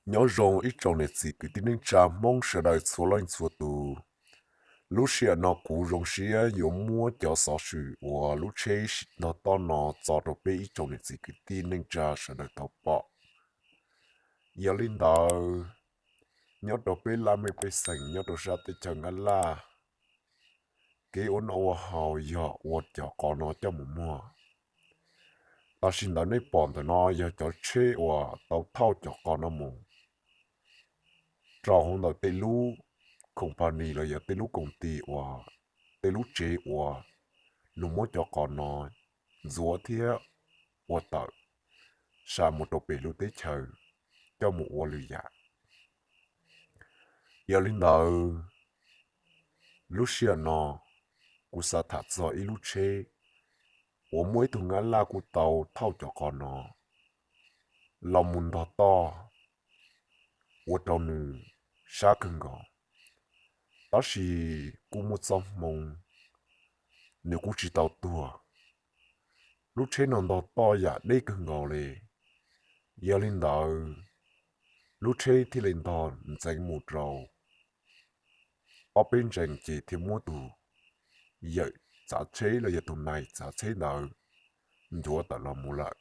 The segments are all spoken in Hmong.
Nyob zoo ib tsoom niam txiv kwv tij neej tsa Hmoob sawv daws txhua leej txhua tus. Lub sij hawm no kuv zoo siab yuav muab cov xov xwm uas lub tsheb ntog toj no tso rau peb ib tsoom niam txiv kwv tij neej tsa sawv daws tau pom. Yog li ntawd, nyob rau peb laj mej pej xeem nyob rau sab teb chaws Nyab Laj, kev ua noj ua haus yog ua cov qos no coj mus muag. Tam sim ntawd nej pom ntawm no yog cov tsheb uas tau thauj cov qos no mus rau hauv ntawm tej lub company los yog tej lub koom tis uas, tej lub tsev uas nws muab cov qos no ntxuav thiab ua tawm sa mus rau pem lub teb chaws coj mus ua lwm yam. Yog li ntawd, lub sij hawm no kuv xav tham txog ib lub tsheb uas muaj ib tug Nyab Laj kuj tau thauj cov qos no los mus ntog toj ua rau nws sab kawg nkaus. Tab sis kuj muaj txoj hmoo nws kuj tsis tau tuag. Lub tsheb no ntog toj yam deb kawg nkaus li. Yog li ntawd, lub tsheb thiaj li ntog ntxeev mus rau ob peb ntsees ces thiaj muab tus yawm tsav tsheb los yog tus nais tsav tsheb ntawd ncuav tawm los mus lawm.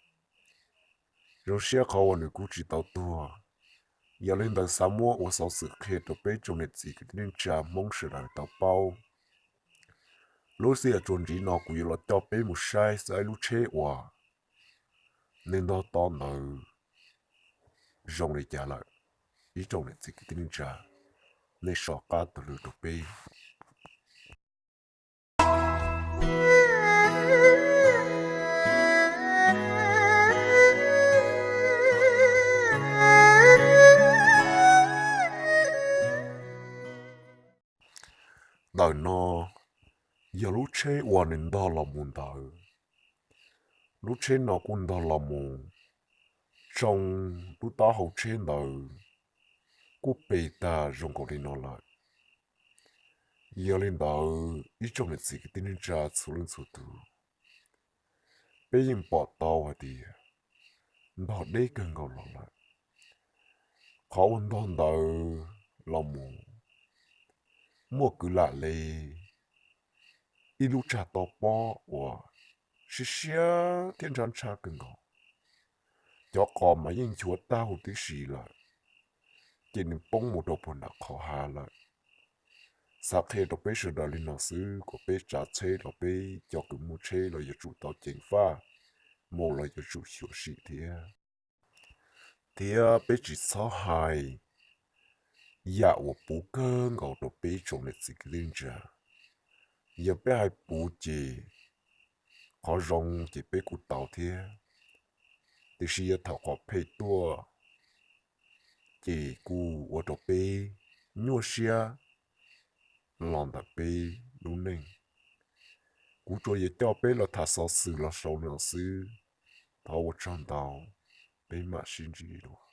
Zoo siab qhov uas nws kuj tsis tau tuag. Yog li ntawd xav muab ua xov xwm qhia rau peb tsoom niam txiv kwv tij neej tsa Hmoob sawv daws tau paub. Lub sij hawm txuas ntxiv no kuv yuav los coj peb mus saib saib lub tsheb uas nws ntog toj ntawd zoo li cas lawm. Ib tsoom niam txiv kwv tij neej tsa, nej soj qab taug lw rau peb. Ntawm no yog lub tsheb uas nws ntog los mus ntawd. Lub tsheb no kuj ntog los mus tsoo lub taub hau tsheb ntawd kuj pe tag zoo nkaus li no lawm. Yog li ntawd ib tsoom niam txiv kwv tij neej tsa txhua leej txhua tus, peb yeej pom tau hais tias ntog deb kawg nkaus los lawm. Qhov uas ntog ntawd los mus muaj kwv lam li ib lub tsag to pob uas siab siab thiab ntshab ntshab kawg nkaus. Cov qos mas yeej nchuav tag huv tib si lawm, ces nws poob mus rau puag nram qhov hav lawm. Xav qhia rau peb sawv daws li no xwb kom peb tsav tsheb los peb cov kws muaj tsheb los yuav tsum tau ceev faj mus los yuav tsum xyuam xim thiab. Thiab peb tsis txhob hais yam uas puv kawg nkaus rau peb tsoom niam txiv kwv tij neej tsa. Yog peb hais puv ces qhov zoo ces peb kuj tau thiab, tiam sis yog thaum qhov phem tuaj ces kuj ua rau peb nyuaj siab los ntawm peb lub neej. Kuv tsuas yog coj peb los tham xov xwm los saum no xwb. Thov ua tsaug ntau, peb mam sib ntsib dua.